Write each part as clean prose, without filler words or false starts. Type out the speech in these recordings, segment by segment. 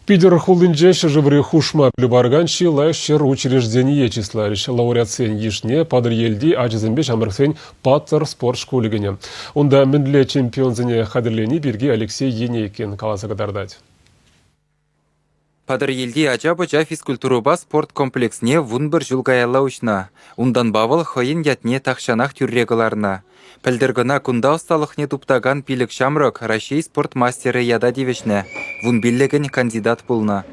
Питӗр хулинче ҫӗршыври хушма пӗлӳ паракан чи лайӑх ҫӗр учреждение чысларӗҫ. Лауреатсен йышне Патӑрьелти ачасемпе ҫамрӑксен Паттӑр спорт шкулӗ кӗнӗ. Унта мӗнле чемпионсене хатӗрлени пирки Алексей Енейкин каласа кӑтартать. Патӑрьелти ача-пӑча физкультурӑпа спорт комплексне 11 ҫул каялла уҫнӑ. Унтанпа вӑл хӑйӗн ятне тахҫанах тӳрре кӑларнӑ. Пӗлтӗр кӑна кунта ӑсталӑхне туптакан пилӗк ҫамрӑк Раҫҫей спорт мастерӗ ята тивӗҫнӗ, вунпиллӗкӗн кандидат пулнӑ.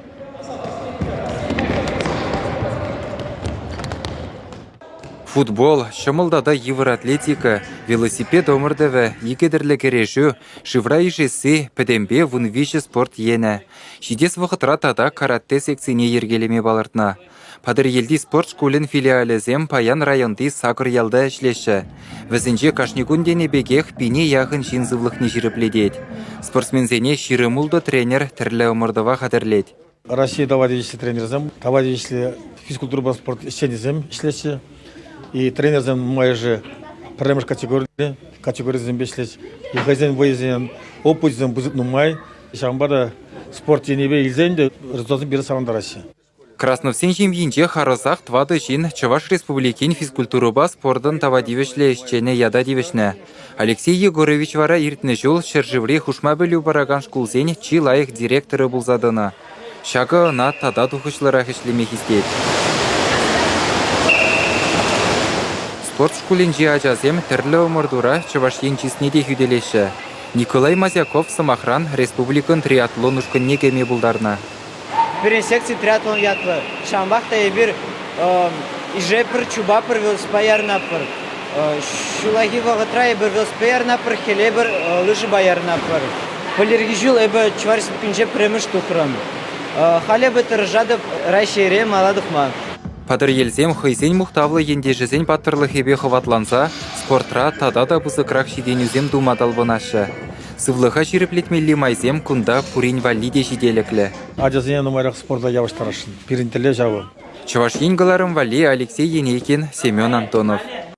Футбол, ҫӑмӑл тата йывӑр атлетика, велосипед ӑмӑртӑвӗ, икӗ тӗрлӗ кӗрешӳ, шывра ишесси пӗтӗмпе 13 спорт енӗ. Ҫитес вӑхӑтра тата каратэ секцине йӗркелеме палӑртнӑ. Патӑрьелти спорт шкулӗн филиалӗсем паян районти сакӑр ялта ӗҫлеҫҫӗ. Вӗсенче кашни кун тенӗ пекех пине яхӑн ҫын сывлӑхне ҫирӗплетет. Спортсменсене 26 тренер тӗрлӗ ӑмӑртӑва хатӗрлет. Раҫҫей тава тивӗҫлӗ тренерсем, тава тивӗҫлӗ физкультурӑпа спорт ӗҫченӗсем ӗҫлеҫҫӗ. И тренерсем нумайӑшӗ пӗрремӗш категорире, категорисемпе ӗҫлеҫ. И хӑйсен вӑйӗсем, опычӗсем пысӑк нумай. Ҫавӑнпа та спорт енӗпе илсен те результатсем пире савӑнтараҫҫӗ. Красновсен ҫемйинче харӑсах тӑватӑ ҫын Чӑваш Республикин физкультурӑпа спортӑн тава тивӗҫлӗ ӗҫченӗ ята тивӗҫнӗ. Алексей Егорович вара иртнӗ ҫул ҫӗршыври хушма пӗлӳ паракан шкулсен чи лайӑх директорӗ пулса тӑнӑ. Ҫакӑ ӑна тата тухӑҫлӑрах ӗҫлеме хистет. Спорт шкулӗнчи ачасем тӗрлӗ ӑмӑртура Чӑваш Ен чысне те хӳтӗлеҫҫӗ. Николай Мазяков, сӑмахран, республикӑн триатлон ушкӑнне кӗме пултарнӑ. Пирӗн секци триатлон ятлӑ. Ҫавӑнпах та эпир ишепӗр, чупапӑр, велосипедпа ярӑнатпӑр. Ҫуллахи вӑхӑтра эпир велосипедпа ярӑнатпӑр, хӗле эпир лыжӑпа ярӑнатпӑр. Пӗлтӗрхи ҫул эпӗ Чӑваш Республикинче пӗрремӗш тухрӑм. Халӗ эпӗ тӑрӑшатӑп Раҫҫейре мала тухма. Патӑрьелсем хӑйсен мухтавлӑ ентешӗсен паттӑрлӑхӗпе хӑватланса спортра тата та пысӑкрах ҫитӗнӳсем тума талпӑнаҫҫӗ. Сывлӑха ҫирӗплетмелли майсем кунта пурин валли те ҫителӗклӗ. Ачасене нумайрах спорта явӑҫтарасшӑн. Пирӗн тӗллев ҫавӑ. Чӑваш Ен кӑларӑм валли Алексей Енейкин, Семен Антонов.